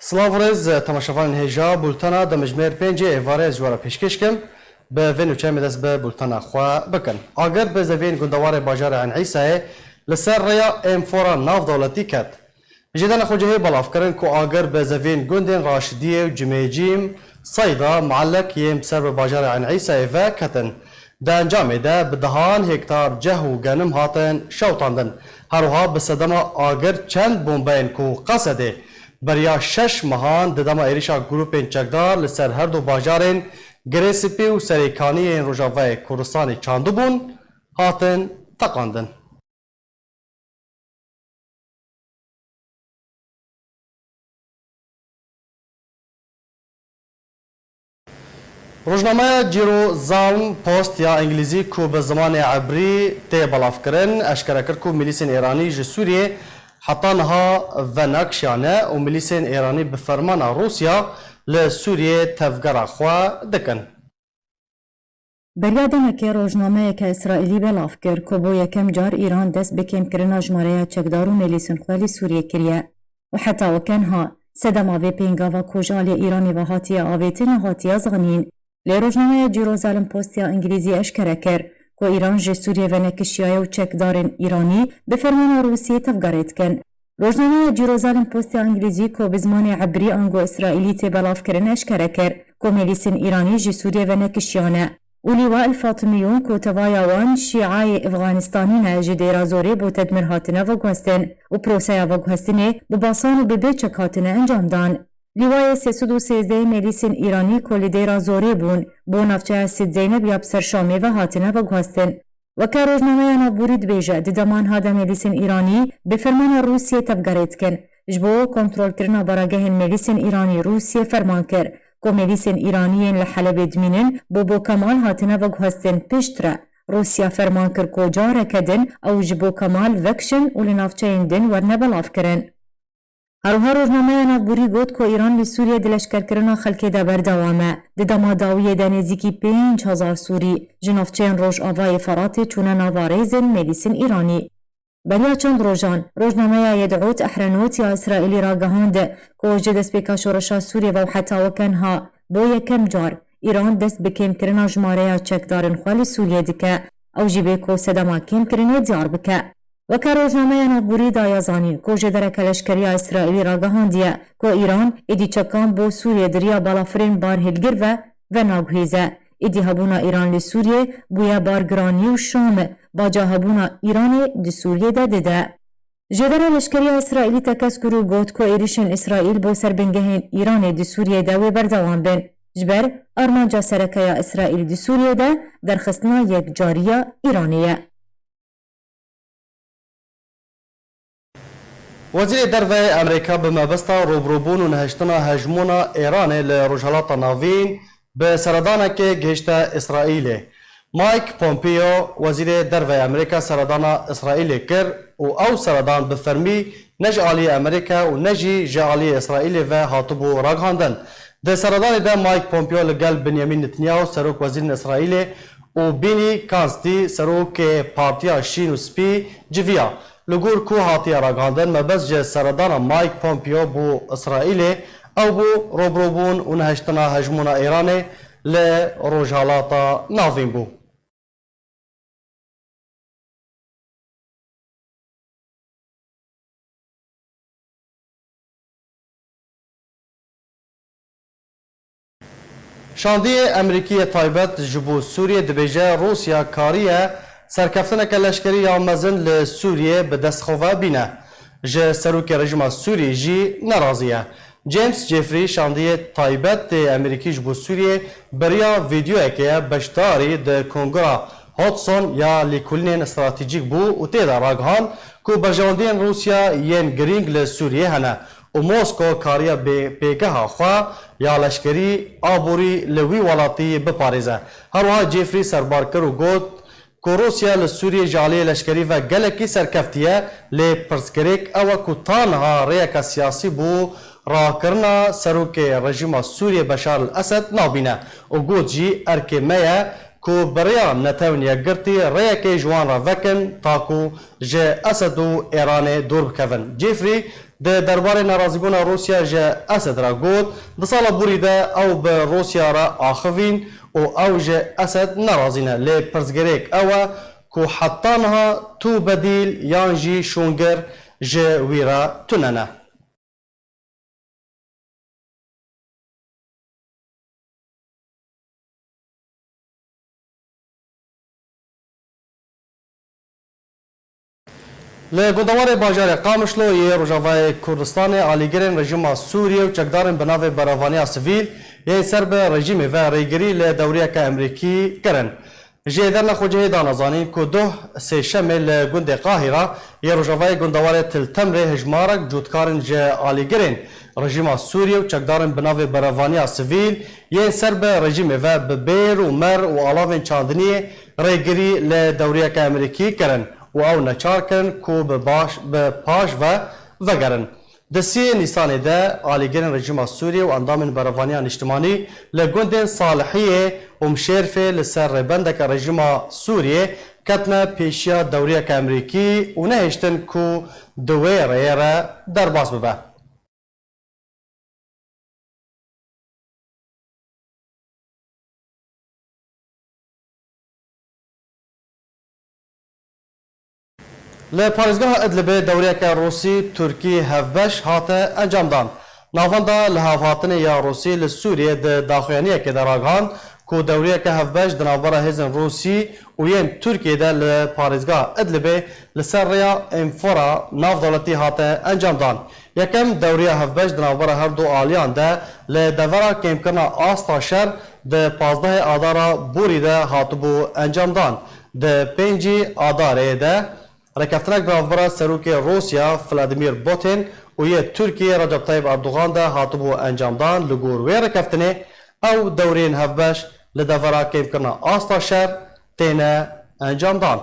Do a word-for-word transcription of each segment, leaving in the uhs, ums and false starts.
Silav û rêz, temaşevanên hêja, bultena demjimêr pêncê êvarê ez ji we re pêşkêş kim. Bi vê nûçeyê me dest bi bultena xwe bikin. Agir bi zeviyên gundewarê bajarê Eyn Îsayê li ser rêya M four a navdewletî ket. Jêdana xwecihê belav kirin ku agir bi zeviyên gundên Raşidiyê û Cimêcîm, Seyda, Muelek yên bi ser bi bajarê Eyn Îsayê ve ketin. Di encamê de bi dehan hektar ceh û genim hatin şewitandin. Her wiha bi sedema agir çend bombeyên ku Qesedê beriya şeş mehan di dema êrişa grûpên çekdar li ser her du bajarên Girê Spî û Serêkaniyê yên Rojavayê Kurdistanê çandibûn, hatin teqandin. Rojnameya Jerusalem Post ya Îngilîzî ku bi zimanê ebrî tê belavkirin, eşkere kir ku milîsên Îranî ji Sûriyê heta niha venekişiyane û milîsên Îranî bi fermana Rûsya li Sûriyê tevgera xwe dikin. Beriya demekê rojnameyeke Îsraîlî belav kir ku bo yekem car Îran dest bi kêmkirina jimareya çekdar û milîsên xwe li Sûriyê kiriye û heta weke niha sedema vê pêngava ku ji aliyê Îranê ve hatiye avêtin nehatiye zanîn. Lê rojnameya Jerusalem Post ya Îngilîzî eşkere kir ku Îran ji Sûriyê venekişiyaye û çekdarên Îranî bi fermana Rûsiyê tevgerê dikin. Rojnameya Jerusalem Post ya Îngilîzî ku bi zimanê ebrî ango Îsraîlî tê belavkirin eşkere kir ku milîsên Îranî ji Sûriyê venekişiyane û Lîwa El Fatimiyûn ku tevaya wan Şîayê Efxanistanî ne ji Dêra Zorê bo tedmir hatine veguhestin û proseya veguhestinê bi basan û bi bê çek hatine encamdan. Lîwayê sê sed û sêzdeh milîsên Îranî ku li Dêra Zorê bûn bo navçeya Sîd Zeyneb ya bi ser Şamê ve hatine veguhestin. Weke rojnameya navborî dibêje, di dema niha de milîsên Îranî bi fermana Rûsiyê tevgerê dikin. Ji bo kontrolkirina baragehên milîsên Îranî Rûsiyê ferman kir ku milîsên Îranî yên li Helebê dimînin bo Bo Kemal hatine veguhestin. Piştre Rûsya ferman kir ku careke din ew ji Bo Kemal vekişin û li navçeyên din werne belavkirin. Her wiha rojnameya navborî got ku Îran li Sûriyê di leşkerkirina xelkê de berdewam e. Di dema dawiyê de nêzîkî pênc hezar Sûrî ji navçeyên Rojavayê Feratê çûne nava rêzên milîsên Îranî. Beriya çend rojan, rojnameya Yed'ot Ehrenot ya Îsraîlî ragihand ku ji destpêka şoreşa Sûriyê ve û heta weke niha bo yekem car Îran dest bi kêmkirina jimareya çekdarên xwe li Sûriyê dike, ew jî bê ku sedema kêmkirinê diyar bike. Weke rojnameya navborî daye zanîn ku ji dereke leşkeriya Îsraîlî ragihandiye ku Îran êdî çekan bo Sûriyê di riya balafirên barhilgir ve venaguhêze. Êdî hebûna Îran li Sûriyê bûye bargiranî û Şam baca hebûna Îranê di Sûriyê de dide. Jêdara leşkeriya Îsraîlî Tekez Guru got ku êrişên Îsraîl bo ser bingehên Îranê di Sûriyê de wê berdewam bin. Ji ber armanca sereke ya Îsraîl di Sûriyê de derxistina yekcariya Îranê ye. Wezîrê Derve yê Amerîka bi mebesta rûbirûbûn û nehiştina hejmûna Îranê li Rojhilata Navîn bi seredanekê gihişte Îsraîlê. Mike Pompeo, Wezîrê Derve yê Amerîka seredana Îsraîlê kir û ew seredan bi fermî ne ji aliyê Amerîka û ne jî ji aliyê Îsraîlê ve hatibû ragihandin. Di seredanê de Mike Pompeo li gel Benjamin Netanyahu, Serok Wezîrên Îsraîlê, û Benny Gantz, Serokê Partiya Şîn û Spî, civiya. Li gor ku hatiye ragihandin, mebest ji seredana Mike Pompeo bo Îsraîlê ew bû rûbirûbûn û nehiştina hejmûna Îranê li Rojhilata Navîn bû. Şandiyê Amerîkî yê taybet ji bo Sûriyê dibêje, Rûsya kariye serkeftineke leşkerî ya mezin li Sûriyê bi dest xwe ve bîne. Ji serokê rejîma Sûriyê jî nerazî ye. James Jeffrey, şandiyê taybet ê Amerîkî ji bo Sûriyê, bi riya vîdeoyekê beşdarî di Kongra Hudson ya Lêkolînên Stratejîk bû û tê de ragihand ku berjewendiyên Rûsya yên girîng li Sûriyê hene û Mosko kariye bê pêgeha xwe ya leşkerî, aborî li wî welatî biparêze. Her wiha Jeffrey serbar kir û got, ku Rûsya li Sûriyê ji aliyê leşkerî ve gelekî serkeftî ye, lê pirsgirêk ew e ku ta niha rêyeke siyasî bo rakirina serokê rejîma Sûriyê Beşar el Esed nabîne û got jî, erkê me ye ku bi rêya Netewên Yekgirtî rêyekê ji wan re vekin, ta ku ji Esed û Êranê dûr bikevin. Cîfrî di derbarê nerazîbûna Rûsya ji Esed re got, di sala borî de ew bi Rûsya re axivîn û ew ji Esed nerazî ne. Lê pirsgirêk ew e ku heta niha tu bedîl yan jî şûngir ji wî re tune ne. Li gundewarê bajarê Qamişlo yê Rojavayê Kurdistanê alîgirên rejîma Sûriyê û çekdarên bi navê Berevaniya Sivîl yên ser bi rejîmê ve rêgirî li dewriyeke Emerîkî kirin. Ji dernexwecihê da zanîn ku doh sêşemê li gundê Qahîra yê rojavayê gundewarê Til Temrê hejmarek cotkarên ji alîgirên rejîma Sûriyê û çekdarên bi navê Berevaniya Sivîl yên ser bi rejîmê ve bi bêr û mer û alavên çandiniyê rêgirî li dewriyeke Emerîkî kirin û ew neçar kirin ku bi baş, bi paş ve vegerin. Di siyê Nîsanê de alîgirên rejîma Sûriyê û endamên Berevaniya Niştimanî li gundên Salihiyê û Mişêrfê li ser rêbendeke rejîma Sûriyê ketine pêşiya dewriyeke Emerîkî û nehiştin ku di wê rêyê re derbas bibe. Li parêzgeha Idlibê dewriyeke Rûsî, Tirkî hevbeş hate encamdan. Navenda lihevhatinê ya Rûsî li Sûriyê di daxuyaniyekê de ragihand ku dewriyeke hevbeş di navbera hêzên Rûsî û yên Tirkiyê de li parêzgeha Idlibê li ser rêya Enfora navdewletî hate encamdan. Yekem dewriya hevbeş di navbera her du aliyan de li devera kêmkirina asta şer di pazdehê Adara borî de hatibû encamdan. Di pêncî Adarê de rêkeftinek di navbera serokê Rûsya Vladimir Putin û yê Tirkiyê Recep Tayyip Erdogan de hatibû encamdan. Li gor wê rêkeftinê ew dewriyên hevbeş li devera kêmkirina asta şer têne encamdan.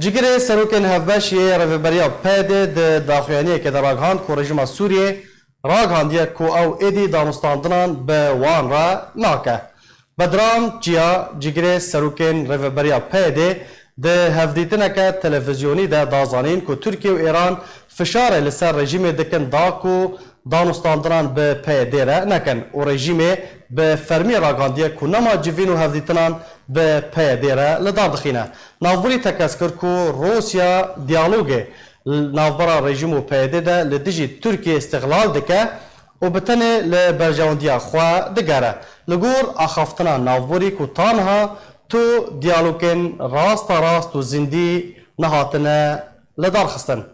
Cigirê serokên hevbeş yê Rêveberiya P Y D'ê di daxuyaniyekê de ragihand ku rejîma Sûriyê ragihandiye ku ew êdî danûstandinan bi wan re nake. Bedran Çiya, cigirê serokên Rêveberiya P Y D'ê di hevdîtineke televîzyonî de da zanîn ku Tirkiye û Îran fişarê li ser rejîmê dikin da ku danûstandinan bi P Y D'ê re nekin û rejîmê bi fermî ragihandiye ku nema civîn û hevdîtinan bi P Y D'ê re li dar dixîne. Navborî tekez kir ku Rûsya diyalogê li navbera rejîm û P Y D'ê de li dijî Tirkiyê îstixlal dike û bi tenê li berjewendiya xwe digere. Li gor axaftina navborî ku ta niha tu diyalogên rasterast û zindî nehatine lidarxistin.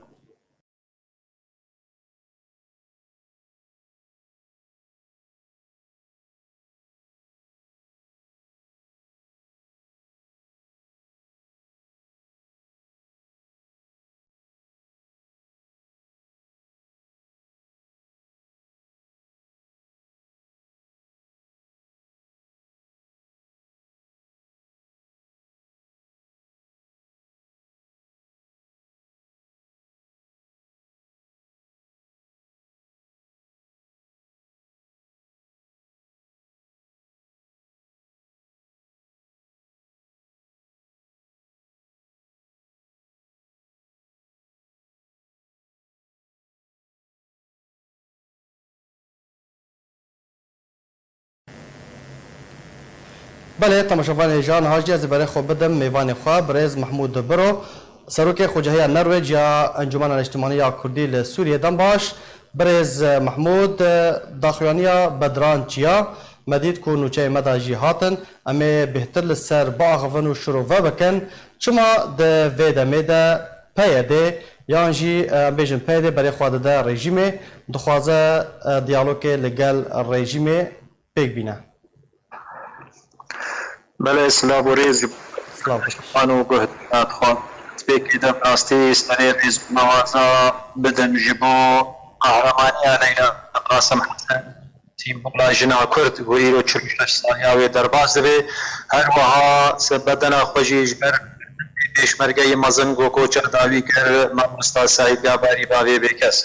Belê, temaşevanê hêja, niha jî ez ê berê xwe bidim mêvanê xwe, birêz Mehmûd Biro, serokê Xwecehiya Norwêc ya Encûmena Niştimanî ya Kurdî li Sûriyê. Dem baş, birêz Mehmûd, daxuyaniya Bedran Çiya, me dît ku nûçeyê me de jî hatin, em ê bêhtir li ser biaxivin û şirove bikin. Çima di vê demê de P Y D yan jî, em bêjin P Y D berê xwe dide rejîmê, dixwaze, e, diyalogê li gel rejîmê pêk bîne. Belê, silav û rêz ji Silav. wan û guhdarên xwe. Destpêkê de bi rastî serê rêz û nawaza bidim ji bo qehramaniya Leyla Qasim Hesen, Îmbola jina Kurd ku îro çil û şeş saliya wê derbas dibe. Her wiha se bedena xwe jî ji ber pêşmergeyê mezin ku koça dawî kir, Mamosta Seîd Gabarî bavê bêkes.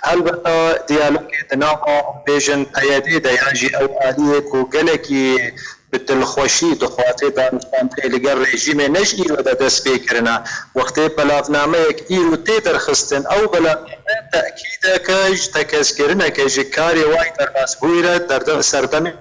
Helbeta diyalogê di nava bêjin P Y D de yan jî ew aliyê ku gelekî bi dilxweşî dixwaze danûstandinê li gel rejîmê ne ji îro de dest pê kirine. Wextê belavnameyek îro tê derxistin, ew belavname tekîdeke ji tekezkirineke ji karê wayî derbasbûyî re derde serdemê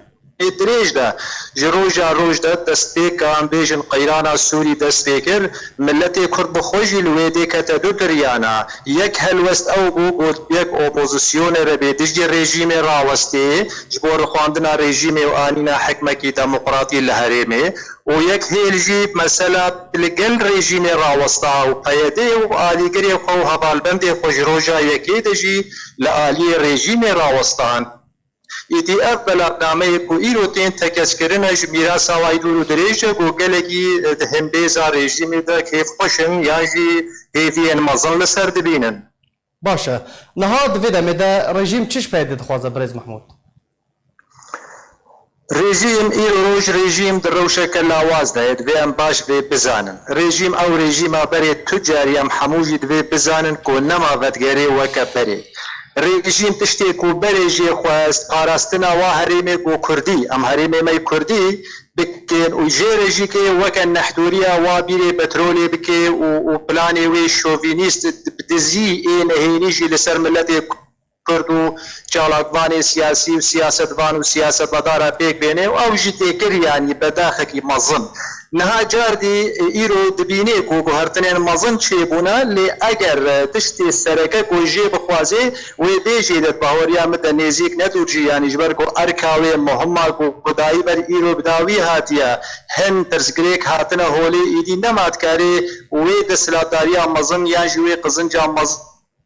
dirêj de. Ji roja roj de destpêka, em bêjin, qeyrana Sûrî dest pê kir, miletê Kurd bi xwe jî li wê dê kete du tiryana. Yek helwest ew bû, got yek opozisyonê re bê dijî rejîmê rawestê, ji bo rixwandina rejîmê û anîna hikmekî demokratî li herêmê û yek hêl jî mesela li gel rejîmê rawesta û P Y D û alîgirê xwe û hevalbendê xwe ji roja yekê de jî li aliyê rejîmê rawestan. Îdî ev belavnameyê ku îro tên tekez kirine ji mîrasa wayî dûr û dirêj e ku gelekî di hembêza rejîmê de kêfxweş in yan jî hêviyên mezin li ser dibînin. Baş e. Niha di vê demê de rejîm çi ji P Y D dixwaze, birêz Mehmûd? Rejîm, îro roj rejîm di rewşeke lawaz de ye, divê em baş vê bizanin. Rejîm ew rejîma berê tu carî em hemû jî divê bizanin ku nema vedigerê weke berê. Rejîm tiştê ku berê jê xwest, parastina wa herêmê ku kurdî, em herêmê me yê kurdî, bikin û jê re jî kê weke nehdûriya wa bîrê petrolê bike û, û planê wê şovînîst bi dizî ê nehênî jî li ser miletê Kurd û çalakvanê siyasî û siyasetvan û siyasetmedara pêk bêne û ew jî tê kir, yanî bedaxekî mezin. Niha cardî, e, îro dibînê ku guhertinên mezin çêbûne, lê eger, e, tiştê sereke ku jê bixwazê, wê bê jê de, di baweriya min de nêzîk ne dûr jî, yanî ji ber ku erka wê muhim a ku, ku dayî ber îro bi dawî hatiye, hin pirsgirêk hatine holê, îdî nema dikarê wê desthilatdariya mezin yan jî wê qizinca mezin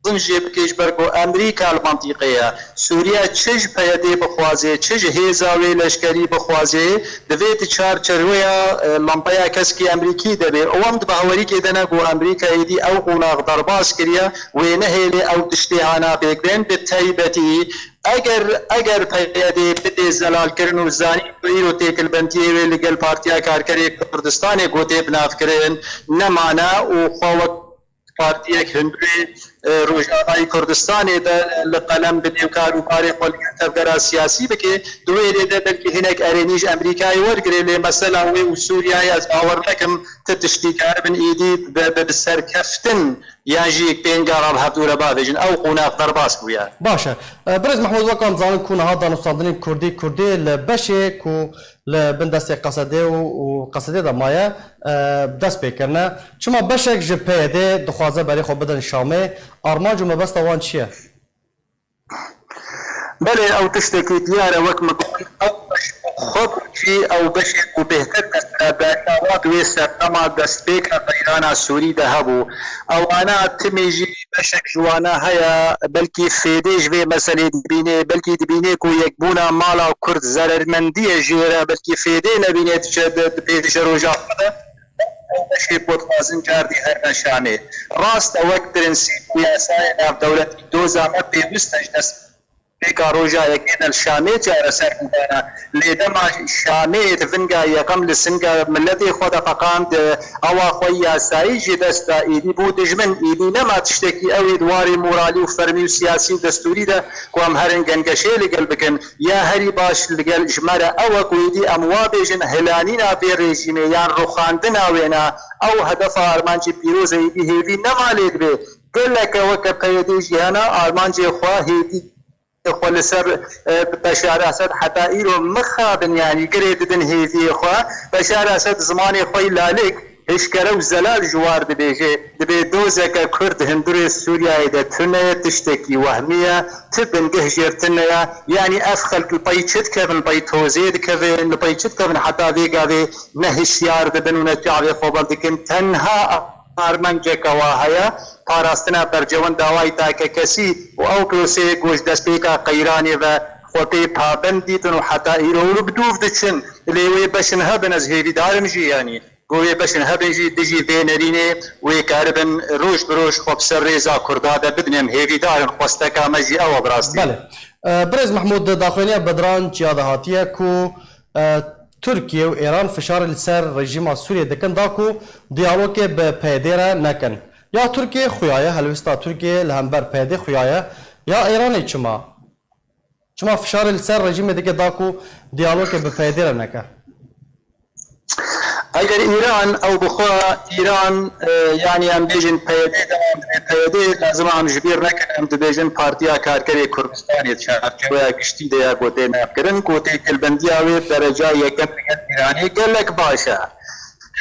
jê bike, ji ber ku Amerîka li mantîqê ye. Sûriye çi ji P Y D bixwaze, çi ji hêza wê leşkerî bixwaze, divê di çarçeweya, e, lampeya keskî Amerîkî de be. Û em di bawerîkê de ne ku Amerîka êdî ew qonax derbas kiriye, wê nehêlê ew tiştê hana pêk bên, bi taybetî eger, eger P Y D bidê zelalkirin û zanîn ku îro têkilbendiyê wê li gel Partiya Karkerê Kurdistanê ku tê binavkirin nemane û xwe wek partiyek hundirê, e, Rojavayî Kurdistanê de li qelem bidê û kar û barê xwe li gel tevgera siyasî bike, di wê lê de belkî hinek erênî ji Amerîkayê wergirê, lê mesela wê û Sûriyeyê ez bawer nekim ti tiştî karibin êdî bi, bi, bi serkeftin yan jî pênga re bi hevdû re bavêjin. Ew qonax derbas bûye. Baş e. E, Birêz Mehmûd, wek em zanin ku niha danûstandinên kurdî, kurdî li beşê ku li bin destê Qesedê û, û Qesedê de maye, e, dest pê kirine. Çima beşek ji P Y D dixwaze berê xwe bidin Şamê? Armanc û mebesta wan çi ye? Belê, ew tiştekî diyar e, wek min got, ew beş xwe bû jî, ew beşê ku bêhtir dest bi dayîna wan di wê serdema destpêka qeyrana Sûrî de hebû. Ewana timî jî beşek ji wana heye, belkî fêdê ji vê meselê dibîne, belkî dibîne ku yekbûna mala Kurd zerermendiyê jê re, belkî fêdê nebîne diçe di, di pêşeroja xwe de. Ew beşê ku dixwazin cardî herine Şamê. Rast e, wek prensîp û yasayê navdewletî doza me pêwist e ji dest pêka roja yekê de li Şamê çareser bûbana. Lê dema Şamê di vinga yekem li singa miletê xwe de feqand, ewa xwe yasayî ji dest da, êdî bû dijmin, êdî nema tiştekî ew ê di warê moralî û fermî û siyasî û destûrî de ku em herin gengeşê li gel bikin, ya herî baş li gel ji me re ew e ku êdî em wa bêjin, hilanîna vê rejîmê yan rûxandina wêna, ew hedefa armancê pîroz e, êdî hêvî nema lê dibe. Geleke weke P Y D jî hene armancê xwe hêdî xwe li ser, e, Beşar Esed heta îro mixabin, yanî girê didin hêviyê xwe. Beşar Esed zimanê xwe yî lalik, hişkere û zelal ji war dibêje. Dibê dozeke Kurd di hundirê Sûriyeyê de tune ye, tiştekî wehmî ye, ti bingeh jêr tune ye. Yanî ev xelk li pey çi dikevin, li pey tozê dikevin, li pey çi dikevin heta vê gavê ne hişyar dibin û ne çavê xwe bel dikin. Tenha armanceke wa heye, parastina berjewenda wayî takekesî û ew proseyê ku ji destpêka qeyranê ve xwe pê pabend dîtin û heta îro li bi dûv diçin. Lê wê beşin hebin, ez hêvîdar im jî, yanî Ku wê beşin hebin jî dijî vê nerînê wê karibin roj bi roj xwe bi ser rêza Kurda de bidin. Em hêvîdar in, xwesteka me jî ew e bi rastî. Belê. E, Birêz Mehmûd, daxuyaniya Bedran Çiya de hatiye ku, e, Tirkiye û Êran fişarê li ser rejîma Sûriyê dikin da ku diyalogê bi P Y D re nekin. Ya Tirkiye xuya ye, helwesta Tirkiye li hember P Y D xuya ye. Ya Êranê çima? Çima fişarê li ser rejîmê dike da ku diyalogê bi P Y D re neke? Eger Îran ew bi xwe, Îran, e, yanî em bêjin P Y D dewam dibe, P Y D lazim e em ji bîr nekin, em dibêjin Partiya Karkerê Kurdistanê di çarçeweya giştî de ya ku tê navkirin, ku têkilbendiya wê dereca yekem li gel Îranê gelek baş e.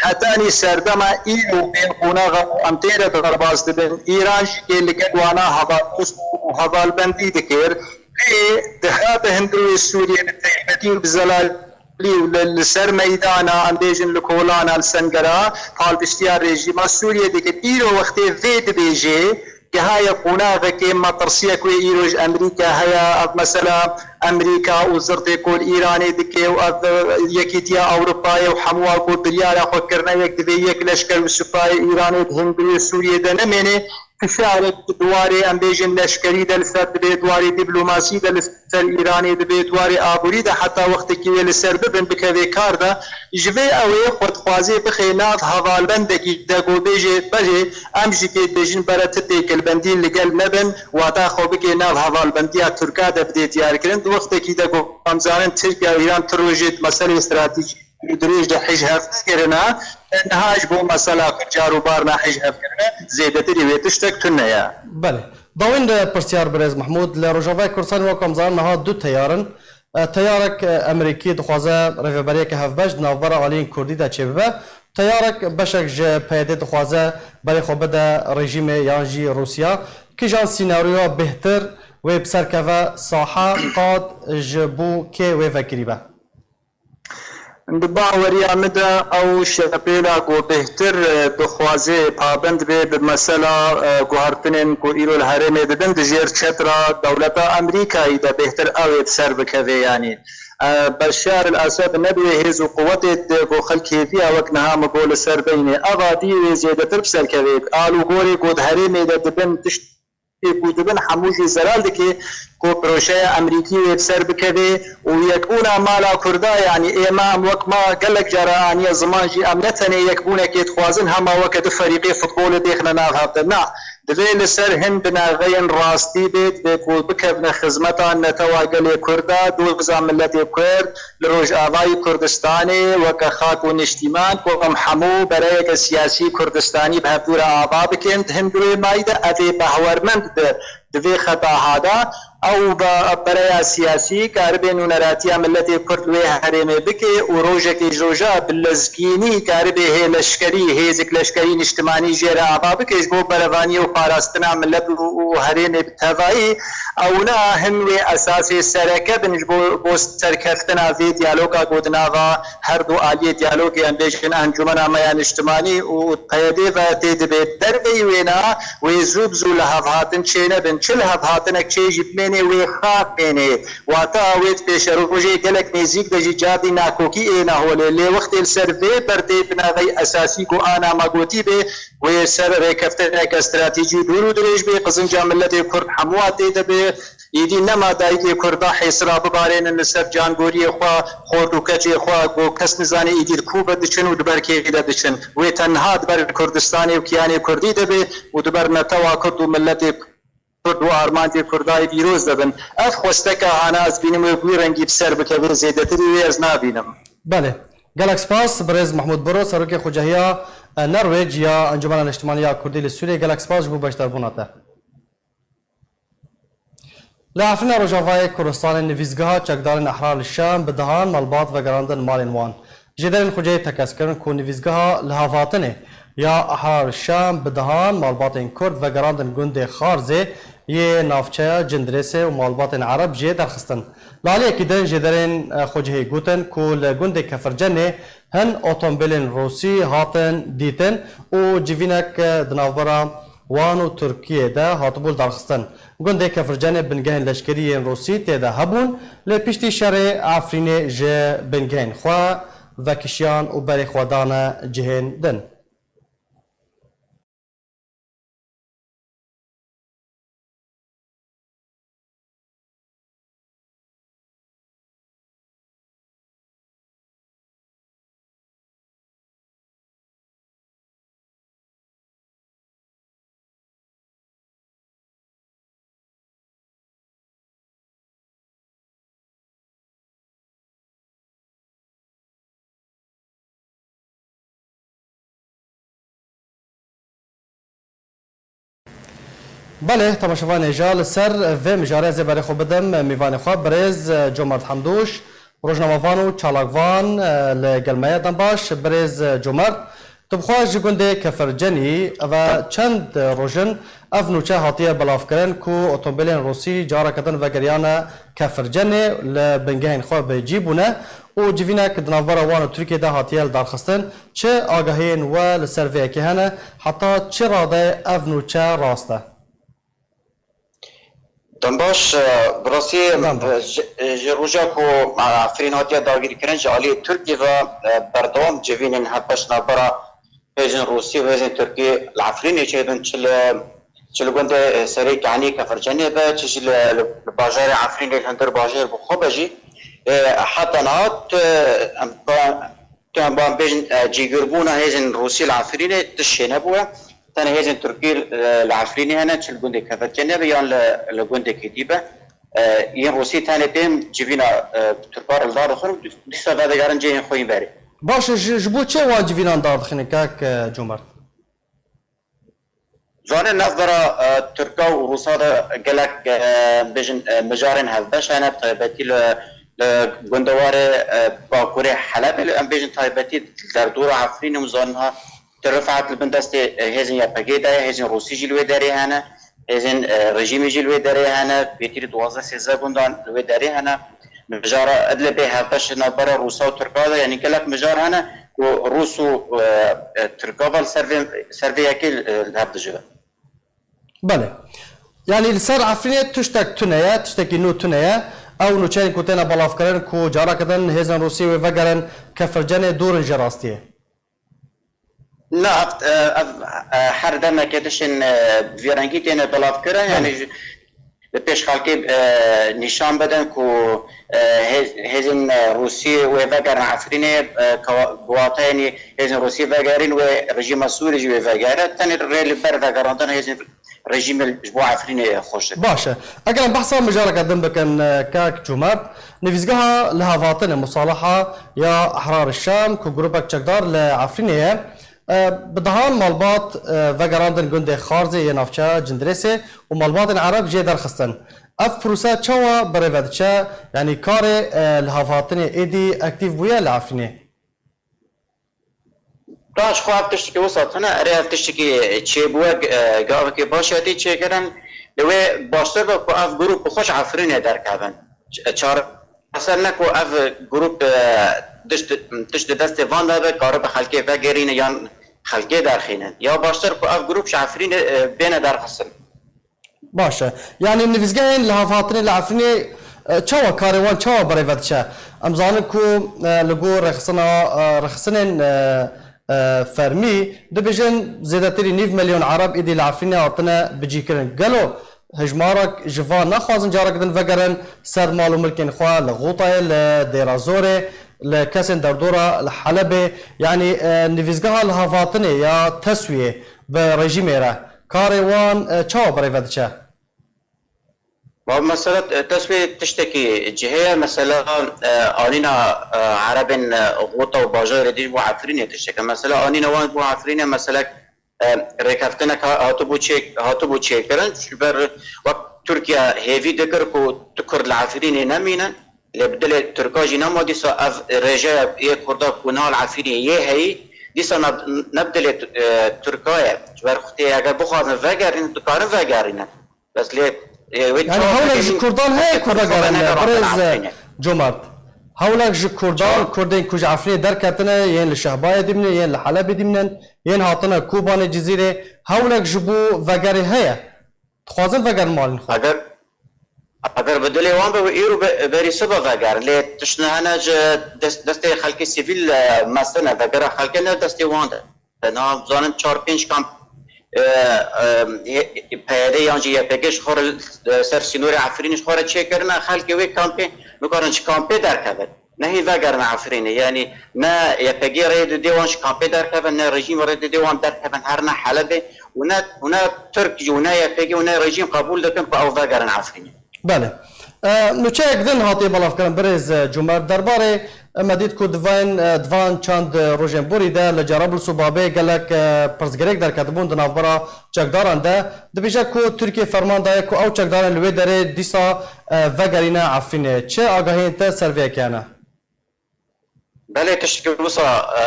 Hetanî serdema îro bê qonaxa ku em tê re derbas dibin, Îran jî tê li gel wana hevaldost û hevalbendî dikir. Lê dihate hundirê Sûriyê bi taybetî û bi zelalî û li, li ser meydana, em bêjin li kolana, li sengera, palpiştiya rejîma Sûriyê dikir. Îro wextê vê dibêjê, gihaye qonaxekê metirsiyek wê îro ji Amerîka heye, ev mesela Amerîka û zirtê ku li Îranê dike û ev, e, Yekîtiya Ewropayê û hemûa ku biryara xwe kirine yek, divê yek leşker û sipayê Îranê di hundirê Sûriyê de nemêne. Fişarek di warê, em bêjin, leşkerî de li ser dibe, di warê dîplomasî de li ser Îranê dibe, di warê aborî de heta wextekî wê li ser bibin, bikeve kar de. Ji vê ew ê xwe dixwaze bixe nav hevalbendekî de ku bêje, belê, em jî tê dibêjin bere ti têkilbendî li gel nebin, wata xwe bike nav hevalbendiya Tirka de bidê diyarkirin. Di wextekî de ku em zanin Tirkiye û Îran ti rojê di meselê stratejî û dirêj de hij hev kirine, niha ji bo mesela ku car û barna hij hev kirine, zêdetirî wê tiştek tune ye. Belê. Dawîn de pirsyar birêz Mehmûd, li Rojavayê Kurdistanê wek em zanin niha du teyar in. E, teyarek, e, Amerîkî dixwaze rêveberiyeke hevbeş di navbera aliyên Kurdî de çêbibe. Teyarek beşek ji P Y D dixwaze berê xwe bide rejîmê yan jî Rûsya. Kîjan sînaryoya bêhtir wê bi ser keve sahe, qad ji bo kê wê vekirî be? Di baweriya min de ew şepêla ku bêhtir, e, dixwaze pabend be bi mesela, e, guhertinên ku îro li herêmê dibin di jêr çetra dewleta Amerîkayî de bêhtir ew ê bi ser bikeve, yanî, e, Beşar el Esed ne bi wê hêz û quwetê de ku xelk hêviya wek niha min got li ser beynê. Eva dî wê zêdetir bi ser keve. Alûgorê ku di herêmê de dibin tişt tê ku dibin hemû jî zelal dike ku projeya Amerîkî wê bi ser bikeve û yekbûna mala Kurda, yanî êma em wek ma gelek cara aniye ziman jî em ne tenê yekbûnekê dixwazin, hema weke du ferîqê futbolê dêxine nav hev de. Na, divê li ser hin binaveyên rastî bê, divê ku bikevine xizmeta netewa gelê Kurda, doza miletê Kurd, li Rojavayî Kurdistanê weke xak û niştîman ku em hemû bereyeke siyasî Kurdistanî bi hevdû re ava bikin, di hundirê mayî de ev ê behwermend bi di vê xeta ha de. Ew be-, bereya siyasî karibe nûneratiya miletê Kurd li wê herêmê bike û rojekê ji roja bi lezgînî karibe hê leşkerî, hêzik leşkerî niştimanî jê re ava bike ji bo berevaniyê û parastina milet û, û herêmê bi tevayî. Ewna hin wê esasê sereke bin ji bo, bo serkeftina vê diyaloga ku di nava her du aliyê diyalogê, em bêjin, Encûmena me ya Niştimanî û P Y D ve tê dibe. Derveyî wêna wê zû bi zû lihevhatin çênebin. Çi lihevhatinek çê jî bimêne wê xax mêne. Wata wê di pêşerojê gelek nêzîk de jî cardî nakokî êna holê. Lê wextê li ser vê berdê binaveyî esasî ku ana me gotî be, wê ser rêkeftineke stratejî dûr û dirêj bê. Qizinca miletê Kurd hemûa tê de be. Îdî nema dayikê Kurda hêsira bibarênin li ser cangoriyê xwe, xort û keçê xwe, ku kes nizane îdî li ku ve diçin û di ber kê de diçin. Wê tenha di ber Kurdistanê û kiyanê Kurdî de be û di ber netewa Kurd û miletê Kurd û armancê Kurda yê pîroz de bin. Ev xwesteka hana ez dibînim wê bi wî rengî bi ser bikeve, zêdetirî wê ez nabînim. Belê. Gelek spas, birêz Mehmûd Biro, serokê Xucehiya, e, Norwêc ya Encûmena Niştimanî ya Kurdî li Sûriyê. Gelek spas ji bo beşdarbûna te. Li Efrîna Rojavayê Kurdistanê nivîsgeha çekdarên Ehrar li Şam bi dehan malbat vegerandin malên wan. Jêderên Xuceyê tekez kirin ku nivîsgeha lihevhatinê ya Ehrar li Şam bi dehan malbatên Kurd vegerandin gundê Xarzê yê navçeya Cindirêsê û malbatên Ereb jê derxistin. Li aliyekî din jêderên, e, Xuceyê gotin ku li gundê Kefircenê hin otomobîlên Rûsî hatin dîtin û civînek, e, di navbera wan û Tirkiyê de hatibû lidarxistin. Gundê Kefircenê bingehên leşkerî yên Rûsî tê de hebûn, lê piştî şerê Efrînê ji bingehên xwe vekişiyan û berê xwe dane cihên din. Belê, temaşevanê, ja li ser vê mijarê ez ê berê xwe bidim mîvanê xwe, birêz, e, Comert Hemdûş, rojnamevan û çalakvan, e, li gel me ye. Dem baş, birêz, e, Comert. Tu bi xwe ji gundê Kefircenî, eve çend roj in ev nûçe hatiye belavkirin ku otomobîlên Rûsî careke din vegeriyane Kefircenê, li bingehên xwe bi cî bûne û civînek di navbera wan û Tirkiyê de hatiye lidarxistin. Çi agahiyên we li ser vê yekê hene? Heta çi radeyê ev nûçe rast e? Dem baş, e, bi rastî, Dem baş. e, ji, e, ji roja ku, e, Efrîn hatiye dagirkirin, ji aliyê Tirkiyê ve, e, berdewam civînên hevbeş navbera hêzên Rûsî û hêzên Tirkî li Efrînê çêdin, çi li, çi li gundê, e, Serê Kehnî Kefircenê be, çi jî li, li, li bajarê Efrînê li hundir bajêr bi xwe be jî. E, heta niha, e, em, em, em bêjin, e, cîgirbûna hêzên Rûsî li Efrînê tişt çênebûye. Tenê hêzên Tirkî, e, li Efrînê hene, çi li gundê Kefircenê be yan li, li gundekî dî be. E, yên Rûsî tenê tên civîna, e, Tirkan li dar dixin û dîsa vedigerin cihên xwe yên berê. Baş e, ji, ji bo çi wan civînan dar dixînin, kak, e, Comert? Zanin navbera, e, Tirka û Rûsa de gelek, e, bêjin, e, mijarên hevbeş hene, bi taybetî li, li gundewarê, e, bakurê Helebê, em bêjin taybetî derdora Efrînê û zanin ha Ti Rifat li bin destê, e, hêzên Y P G de ye, hêzên Rûsî jî li wê derê hene, hêzên, e, rejîmê jî li wê derê hene, pêtirî duwazdeh sêzdeh gundan li wê derê hene. Mijara Idlibê hevbeş navbera Rûsa û Tirka de, yanî gelek mijar hene ku Rûs û, e, e, Tirka ve li ser vê, ser vê yekê, e, li hev dijî be. Belê. Yanî li ser Efrînê tiştek tune ye, tiştekî nû tune ye. Ew nûçeyên ku têne belavkirin ku careke din hêzên Rûsî wê vegerin Kefircenê dûr in ji rastiyê. Na, ev, e, ev, e, her demeke tiştên, e, vî rengî têne belavkirin, Belê. yanî ji, li pêş xelkê, e, nîşan bidin ku, e, hêz-, hêzên, e, Rûsî wê vegerin Efrînê, e, kewa-, bi wateyê hêzên Rûsî vegerîn wê rejîma Sûrî jî wê vegere. Tenê rê li ber vegerandina hêzên rejîmê ji bo Efrînê xweş dike. Baş e. Eger em behsa mijareke din bikin, e, kak Cumert, nivîsgeha lihevhatinê, Musalaha ya Ehrar Şam, ku grûpek çekdar li Efrînê ye, e, bi dehan malbat, e, vegerandin gundê Xarzê yê navçeya Cindirêsê û malbatên Ereb jê derxistin. Ev prose çawa bi rê ve diçe? Yanî karê, e, lihevhatinê êdî aktîf bûye li Efrînê? Rast, xwe ev tiştekî wisa tune, erê ev tiştekî çêbûye, e, gavekê baş hatî çêkirin. Li wê baştir be ku ev grûp bi xwe ji Efrînê derkevin. Ç-, çareser ne ku ev grûp, e, tişt, tişt di destê van de be, karibe xelkê vegerîne yan xelkê derxîne. Ya baştir ku ev grûp ji Efrînê, e, bêne derxistin. Baş e. Yanî nivîsgehên lihevhatinê li Efrînê, e, çawa karê wan çawa bi rê ve diçe? Em zanin ku, e, li gor rêxistina, e, rêxistinên, e, e, fermî dibêjin zêdetirî nîv milyon Ereb êdî li Efrînê hatine bicîkirin. Gelo hejmarek ji van naxwazin careke din vegerin ser mal û milkên xwe li Xûtayê, li Dêra Zorê, li kesên derdora li Helebê? Yanî, e, nivîsgeha lihevhatinê ya Teswiyê bi rejîmê re karê wan, e, çawa bi rê ve diçe? Ba, mesela, e, Teswiyê tiştekî cihê ye. Mesela, e, anîna, e, Erebên, e, Xûta û bajarê dî ji bo Efrînê tiştek e. Mesela, anîna wan ji bo Efrînê, mesela, e, rêkeftinek ha-, hatibû çê-, hatibû çêkirin. Ji ber wek Tirkiye hêvî dikir ku tu Kurd li Efrînê nemînin. Lê bi dilê Tirka jî nema dîsa ev rêjeya yê Kurda ku nal Efrînê yê heyî, dîsa ne, ne bi dilê, e, Tirka ye. Ji ber xwe tê, eger bixwazin vegerînin, dikarin vegerînin. Bes lê, e, wê Yanî çawa hewlek ji vegerîn, Kurdan heye ku vegerin, birêz, e, Cumart. Hewlek ji Kurdan, Çawa? Kurdên ku ji Efrînê derketine, yên li Şehbayê dimînin, yên li Helebê dimînin, yên hatine Kobanê Cizîrê, hewlek ji bo vegerê heye. Dixwazin vegerin malên xwe. Eger, Eger bi dilê wan be, wê îro be-, berî sibe vegerin. Lê tiştine hene ji dest-, destê xelkê sivîl, e, mezin e, vegera xelkê ne destê wan de. Te niha zanin çar pênc kamp, e, e, Y-, P Y D yan jî Y P G ji xwe re, e, ser sînorê Efrînê ji xwe re çêkirine, xelkê wê kampê nikarin ji kampê derkevin. Nehê vegerin Efrînê. Yanî ne Y P G rê didê wan ji kampê derkevin, ne rejîm rê didê wan derkevin herine Helebê û ne, û ne Tirk jî û ne Y P G û ne rejîm qebûl dikin ku ew vegerin Efrînê. Belê. E, nûçeyek din hatiye belavkirin birêz, e, Cûmer. Derbarê, e, me dît ku di van, e, di van çend, e, rojên borî de li Cerablus û Babê gelek, e, pirsgirêk derketibûn di navbera çekdaran de. Dibêje ku Tirkiye ferman daye ku ew çekdaran li wê derê dîsa, e, vegerîne Efrînê. Çi agahiyên te ser vê yekê hene? Belê, tiştekî wisa, e,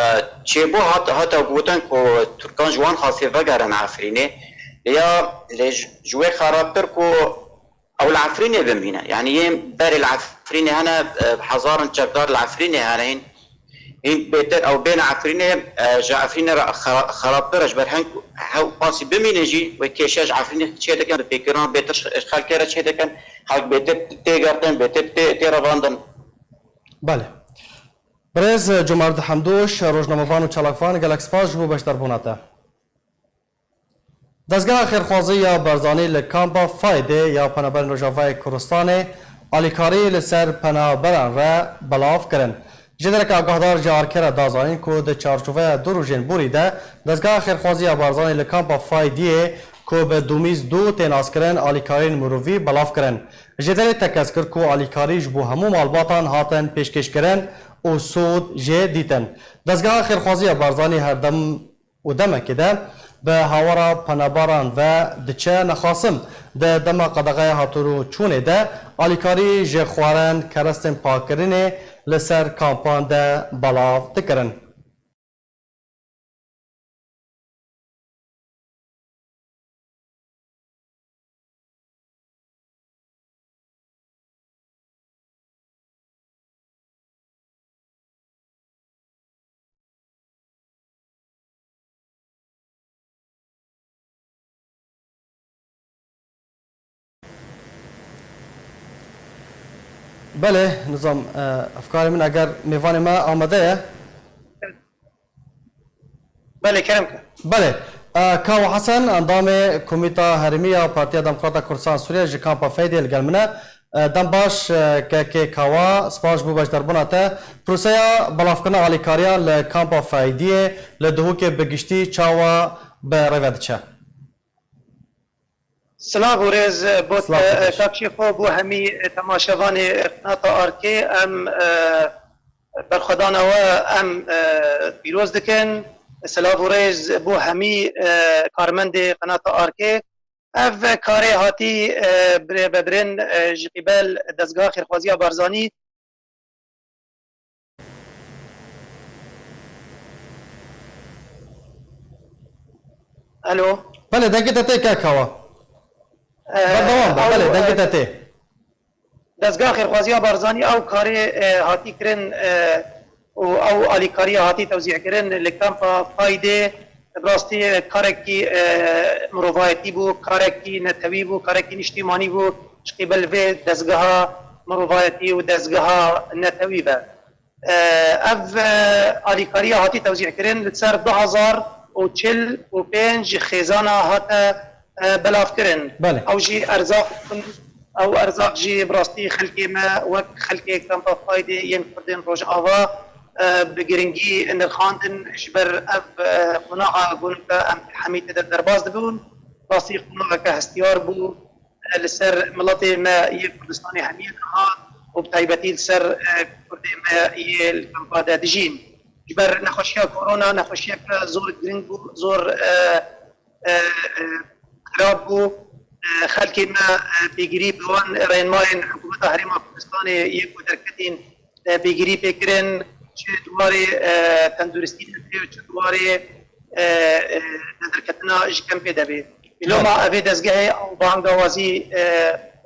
çêbû hat-, hate gotin ku Tirkan ji wan xastî vegerin Efrînê. Ya lê ji, ji wê xerabtir ku ew li Efrînê bimîne. Yanî yên berê li Efrînê hene, e, hezarin çekdar li Efrînê hene. Hîn, hîn bêtir ew bên Efrînê, e, ji Efrînê re xera-, xerabtir e, ji ber heng hew qasî bimînin jî wê kêşe ji Efrînê çêdikin, bi pêkirina bêtir ji xelkê re çêdikin, xelk bêtir tê girtin, bêtir tê, tê revandin. Belê. Birêz Cumerd Hemdûş, rojnamevan û çalakvan, gelek spas ji bo beşdarbûna te. Dezgeha Xêrxwazî ya Barzanî li kampa Faydê ya Penaberên Rojavayê Kurdistanê alîkarî li ser penaberan re belav kirin. Ji dereke agahdar ji ARKê re da zanîn ku di çarçoveya du rojên borî de Dezgeha Xêrxwazî ya Barzanî li kampa Faydiyê ku bi Dumîz du tê naskirin, alîkariyên mirovî belav kirin. Ji derê tekez kir ku alîkarî ji bo hemû malbatan hatin pêşkêşkirin û sûd jê dîtin. Dezgeha Xêrxwazî ya Barzanî her dem û demekê de bi hawara penaberan ve diçe nexasim. Di dema qedexeya hatûr û çûnê de alîkarî ji xwarin, kerestên pakkirinê li ser kampan de belav dikirin. Belê, nizam, e, efkarê min eger mêvanê me amade ye. Belê, kerem ke. Belê. E, Kawa Hesen, endamê Komîta Herêmî ya Partiya Demokrata Kurdistan Sûriye ji kampa Feydê li gel min e. E, dem baş, e, kekê Kawa, spas ji bo beşdarbûna te. Proseya belavkirina alîkariyan li kampa Feydiyê li Duhokê bi giştî çawa bi rê ve diçe? Silav û rêz bo te, Silav, e, kak Şêxo, bo hemî, e, temaşevanê, e, qenata Arkê. Em, e, berxwedana we em, e, pîroz dikin. Silav û rêz bo hemî, e, karmendê qenata Arkê. Ev karê hatî, e, bi rêvebirên, e, ji qîbel Dezgeha Xêrxwaziya Barzanî. Alo. Belê, dengê te tê kek Kawa. E, Berdewam be, ew, belê, dengê e, te tê. Dezgeha Xêrxwaziya Barzanî ew karê, e, hatî kirin, e, û ew alîkariya hatî tewzî kirin li kampa Faydê, bi rastî karekî, e, mirovayetî bû, karekî netewî bû, karekî niştîmanî bû, ji qîbel vê dezgeha mirovayetî û dezgeha netewî ve. E, ev, e, alîkariya hatî tewzî kirin li ser du hezar û çil û pênc xêzana hate, e, belavkirin. Belê. Ew jî erzaq, ew erzaq jî bi rastî xelkê me wek xelkê kampa Faydê yên Kurdên Rojava, e, bi giringî nirxandin. Ji ber ev, e, qonaxa ku em hemî tê de derbas dibûn, rastî qonaxeke hestiyar bû, e, li ser miletê me yê Kurdistanê hemiyê de hat û bi taybetî li ser, e, Kurdê me yê li kampa de dijîn. Ji ber nexweşiya korona, nexweşiyeke zor giring bû, zor, e, e, e, xirab bû. E, xelkê me, e, pêgirî bi wan rênmayên Hikûmeta Herêma Kurdistanê yê ku derketîn, e, pêgirî pê kirin, çi di warê, e, tenduristî de û çi di warê, e, e, nederketina ji kempê de bê. Loma evê dezgehê ew bangawazî, e,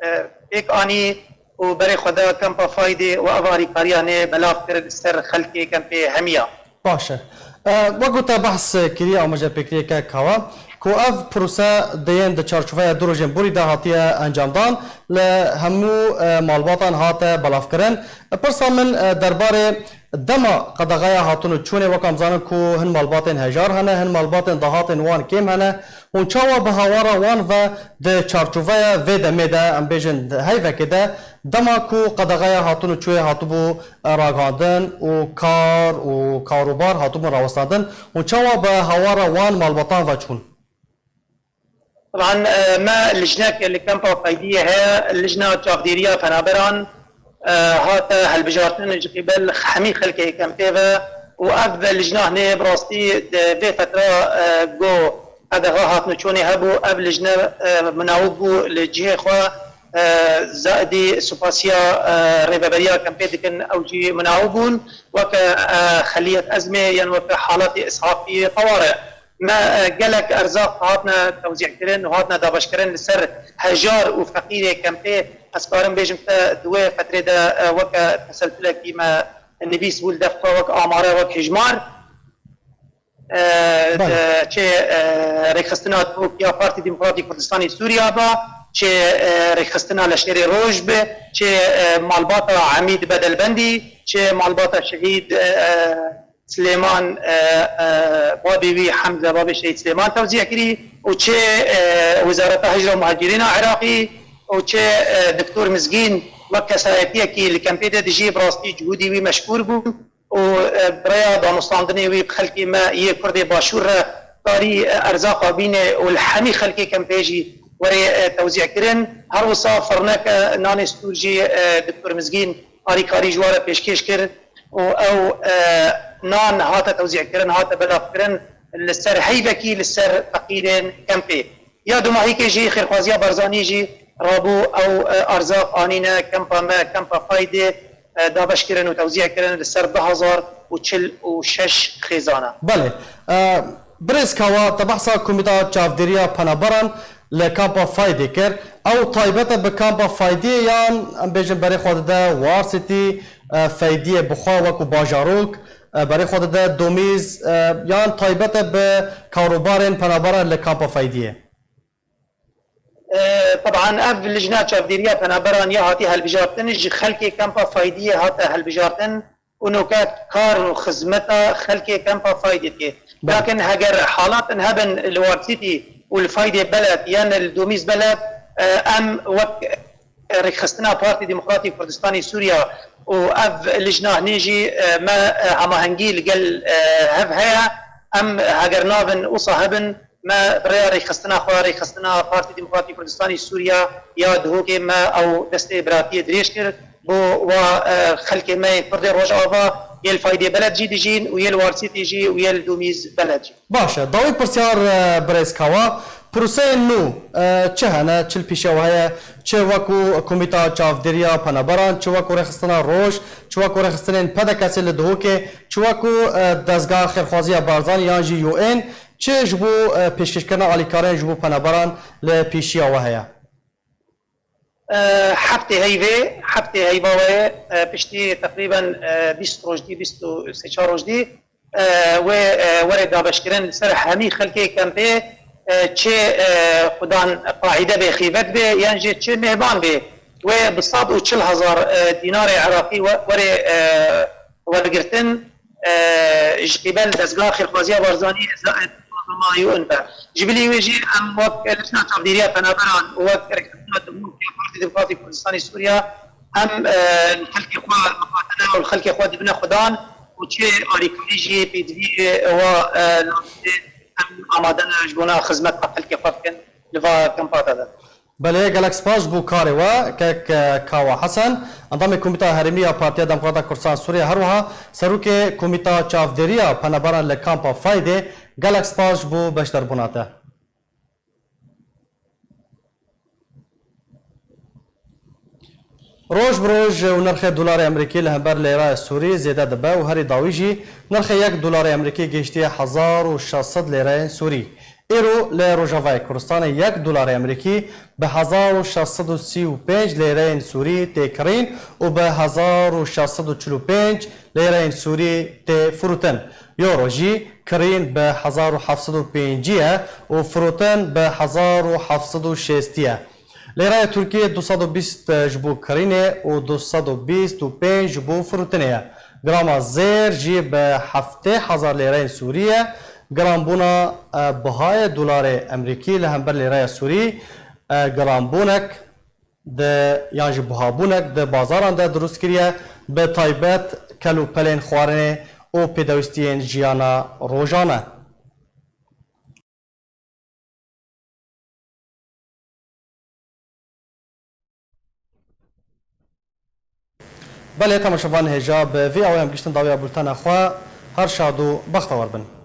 e, pêk anî û berê xwe da kampa Faydê û ev alîkariya nê belav kir li ser xelkê kempê hemiya. Baş e. E, wekû te behs kiriye, amaje pêkiriyeke kawa, ku ev prose di yên di çarçoveya du rojên borî de hatiye encamdan, li hemû, e, malbatan hate belavkirin. Pirsa min, e, derbarê dema qedexeya hatin û çûnê, wek em zanin ku hin malbatên hejar hene, hin malbatên dahatên wan kêm hene. Hûn çawa bi hawara wan ve di çarçoveya vê demê de, em bêjin di heyvekê de, dema ku qedexeya hatin û çûyê hatibû ragihandin û kar û karûbar hatibûn rawestandin, hûn çawa bi hawara wan malbatan ve çûn? Taban, e, me lijnek li kampa Feydiyê heye, lijna çavdêriya penaberan, e, hate hilbijartin ji qîbel hemî xelkê kempê ve û ev lijna hinê bi rastî di vê fetra, e, ku qedexa hatin û çûnê hebû, ev lijne, e, minawib bû li cihê xwe, e, zaidî supasiya, e, rêveberiya kempê dikin, ew jî minawib bûn, weke, e, xeliyet ezmê yan weke halatê îshafî teware. Me, e, gelek erzaq hatine tewzîhkirin û hatine dabeşkirin li ser hejar û feqîrê kempê. Ez karim bêjim te di wê fetrê de, e, weke teselsulekî me nivîs bû li def xwe wek amare, wek hijmar. E, Belê. de çê, e, rêxistina dûk ya Partî Demokratîk Kurdistanê Sûriya ba, çê, e, rêxistina Leşkerê Roj bi, çê, e, malbata Emîd Bedelbendî, çê malbata Şehîd, e, e, Silêman, e, e, babê wî Hemze, babê Şehîd Silêman tewzîh kirî û çê, e, Wezareta Hicr û Muhacirîna Iraqî û çê, e, Doktor Mizgîn wek kesayetiyekî li kempê de dijî, bi rastî cihûdî wî meşkûr bû û, e, bi rêya danûstandinê wî bi xelkê me yê Kurdê Başûr re karî, e, erzaqa bîne û li hemî xelkê kempê jî were, e, tewzîh kirin. Her wisa firneke nanê stûr jî, e, Doktor Mizgîn alîkarî ji we re pêşkêş kir û ew, e, nan hate tewzîhkirin, hate belavkirin li ser heyvekî, li ser feqîrên kempê. Ya dumahîkê jî xêrxwaziya Barzanî jî rabû, ew, e, erzaq anîne kempa me, kempa Faydê, e, dabeşkirin û tewzîhkirin li ser du hezar û çil û şeş xêzana. Belê. E, Birêz Kawa, te behsa Komîta Çavdêriya Penaberan li kampa Faydê kir. Ew taybet e bi kampa Faydiyê yan, em bêjin, berê xwe dide Warsitî, e, Feydiyê bi xwe wekû bajarok, e, berê xwe dide Domîz, e, yan taybet e bi karûbarên penaberan li kampa Feydiyê? E, teban ev lijna çavdêriya penaberan ya hatî hilbijartin ji xelkê kampa Faydiyê hate hilbijartin û noke kar û xizmeta xelkê kampa Faydê dike. Belê. Lakin heger halatin hebin li Warsitî û li Faydê Beled yan li Domîz Beled, e, em wek rêkxistina Partî Demokratîk Kurdistanê Sûriya û ev lijna hinê jî, e, me, e, hemahengî li gel, e, hev heye. Em heger navin wisa hebin, me bi rêya rêkxistina xwe, rêkxistina Partî Demokratîk Kurdistanê Sûriya ya Duhokê, me ew destê biratiyê dirêj kir bo wa, e, xelkê me yên Kurdê Rojava, yê li Faydê Beled jî dijîn û yê li Warsîtê jî û yê li Domîz Beled jî. Baş e. Dawî pirsyar, e, birêz Kawa, proseyên nû, e, çi hene, çi li pêşiya we heye, çi wekû Komîta Çavdêriya Penaberan, çi wekû Rêxistina Roj, çi wekû rêxistinên P D K S li Duhokê, çi wekû, e, Dezga Xêrxwaziya Barzanî yan jî U N, çi ji bo, e, pêşkêşkirina alîkariyên ji bo penaberan li pêşiya we heye? E, heftê heyvê, heftê heyva wê, e, piştî teqrîben, e, bîst roj dî, bîst û sê çar roj dî, e, wê, e, were dabeşkirin li ser hemî xelkê kempê, e, çê, e, xudan qaîde bê, xîvet bê, yan jî çê mêhban bê, wê bi sed û çil hezar, e, dînarê Iraqî we-, were, e, wergirtin. E, ji qîbel Dezgeha Xêrxwaziya Barzanî, Zaid Mazlûma U N be. Ji bilî wê jî em wek Lijna Çavdêriya Penaberan û wek Rêkxistina Demokratîk ya Partî Demokratîk Kurdistanê Sûriya, em, e, li xelkê xwe miqate ne û li xelkê xwe dibine xudan û çi alîkarî jî pêdivî wa, e, lazim e, em amade ne ji bona xizmeta xelkê xwe bikin li va kampa de. Belê, gelek spas ji bo karê we, kek, e, Kawa Hesen, endamê Komîta Herêmî ya Partiya Demokrata Kurdistan Sûriye, her wiha serokê Komîta Çavdêriya Penaberan li Kampa Faydê, gelek spas ji bo beşdarbûna te. Roj bi roj û nirxê dolarê Amerîkî li hember lêraya Sûrî zêde dibe û herî dawî jî nirxê yek dolarê Amerîkî gihiştiye hezar û şeş sed lêreyên Sûrî. Îro li Rojavayê Kurdistanê yek dolarê Amerîkî bi hezar û şeş sed û sî û pênc lêreyên Sûrî tê kirîn û bi hezar û şeş sed û çil û pênc lêreyên Sûrî tê firotin. Euro jî kirîn bi hezar û heft sed û pêncî ye û firotin bi hezar û heft sed û şêstî ye. Lêraya Tirkiyê du sed û bîst ji bo kirînê û du sed û bîst û pênc ji bo firotinê ye. Grama zêr jî bi heftê hezar lêreyên Sûrî ye. Giranbûna, e, bihayê dolarê Emerîkî li hember lêreya Sûrî, e, giranbûnek di, yan jî buhabûnek di bazaran de dirust kiriye, bi taybet kel û pelên xwarinê û pêdewistiyên jiyana rojane. Belê, temaşevan hêja bi vî awê em giştin dawiya bultena xwe, her şad û bextewar bin.